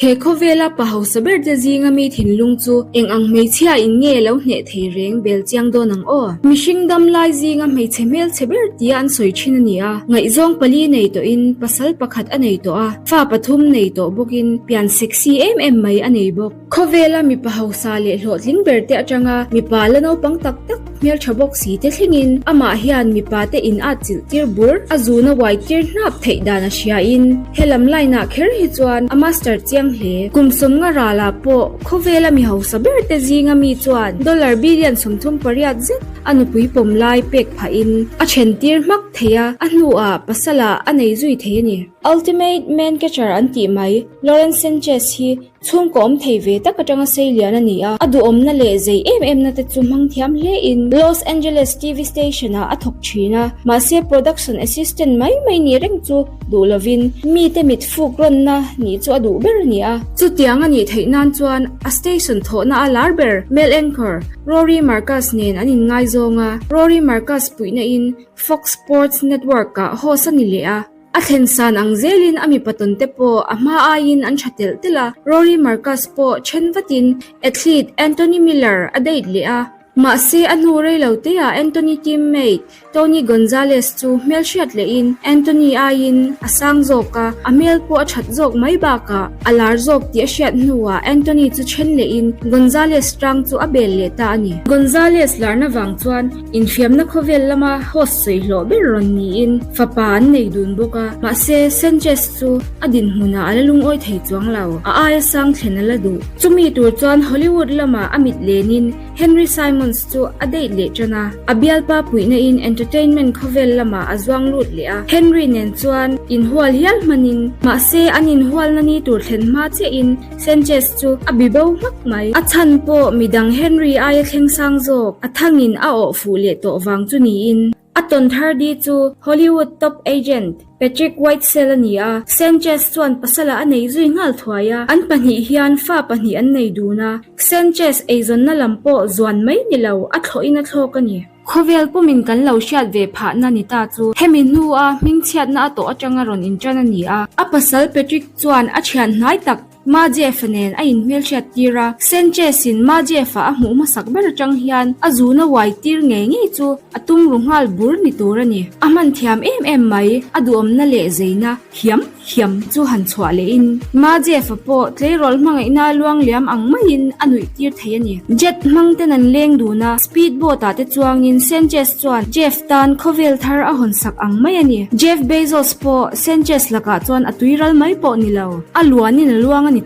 He khawvela pa hausa ber te zinga mi thinlung chu eng ang hmeichhia in nge lo hneh thei reng bel chiang dawn ang aw? Mihring dam lai zinga hmeichhe hmelchhe ber tia an sawi thin a ni a, ngaihzawng pali nei tawhin pasal pakhat a nei tawh a, fa pathum nei tawh bawkin pian sexy em em mai a nei bawk. Khawvela mipa hausa leh hlawhtling ber te atanga mipa la naupang tak tak hmeltha bawk si te thlengin amah hian mipa te in at chilh tir bur a zuna uai tir hnap theih dan a hria in helam line ah kher hi chuan a master chiang hle. Kum sawmnga ralah pawh khawvela mi hausa ber te zinga mi chuan dollar billion 38 zet a nupui pawm lai pek phah in a then tir hmak thei a, a hnuah pasal ah a nei zui thei a ni. Ultimate man catcher an tih mai Lauren Sanchez hi Chhungkaw awm thei ve tak atanga sei lian a ni a, a duhawmna leh zei em em na te chu hmang thiam hle in Los Angeles TV station ah a thawk thin a, mahse production assistant mai mai nih reng chu duh lovin mite mit fuk rawnna nih chu a duh ber a ni a. Chutiang a nih theih nan chuan a station thawhna a lar ber male anchor Rory Marcus nen an inngaizawng a, Rory Marcus puihna in Fox Sports Network ah host a ni leh a. A thlen san ang zelin a mipa tawn te pawh a hma aiin an tha telh telh a, Rory Marcus pawh then vatin athlete Anthony Miller a date leh a. Mahse a hnu rei lo teah Anthony teammate Tony Gonzalez chu hmelhriat lehin Anthony aiin a sang zawk a, a hmel pawh a that zawk mai bakah a lar zawk tih a hriat hnuah Anthony chu then lehin Gonzalez tang chu a bel leh ta a ni. Gonzalez larna vang chuan Infiamna khawvel lama host sawi hlawh ber rawn niin fapa an nei dun bawk a, mahse Sanchez chu a dinhmunah a la lungawi thei chuang lo, a aia sang thlen a la duh. Chumi tur chuan Hollywood lamah a mit lenin Henry Simons chu a date leh tan a, a bialpa puihna in entertainment khawvel lamah a zuang lut leh a, Henry nen chuan inhual hial hmanin, mahse an inhualna ni tur thlen hma chiahin Sanchez chu a bi bo hmak mai. A chhan pawh midang Henry aia thleng sang zawk a thangin a awh fuh leh tawh vang chu niin. A tawn thar di chu Hollywood top agent Patrick Whitesell a ni a, Sanchez chuan pasala a nei zui nghal thuai a, an pahnih hian fa pahnih an nei dun a, Sanchez eizawnna lam pawh zuan mai ni lo a thlawhin a thlawk a ni. Khawvel pumin kan lo hriat ve phahna ni ta chu hemi hnua hmingchhiatna a tawh atanga rawn intan a ni a. A pasal Patrick chuan a thian hnai tak Majeff-a nen a inhmelhriat tir a, Sanchez-in Majeff-a a hmuh hmasak ber atang hian a zuna uai tir ngei ngei chu a tum ru nghal bur ni tur a ni. A hman thiam em em mai, a duhawmna leh zeina hiam hiam chu han chhuah lehin Majeff-a pawh tleirawl hmangaihna luang liam ang maiin a nuih tir thei a ni. Jet hmang ten an leng dun a, speed boat ah te chuangin Sanchez chuan Jeff tan khawvel thar a hawn sak ang mai a ni. Jeff Bezos pawh Sanchez lakah chuan a tui ral mai pawh ni lo, a luanin a luang a ni ta.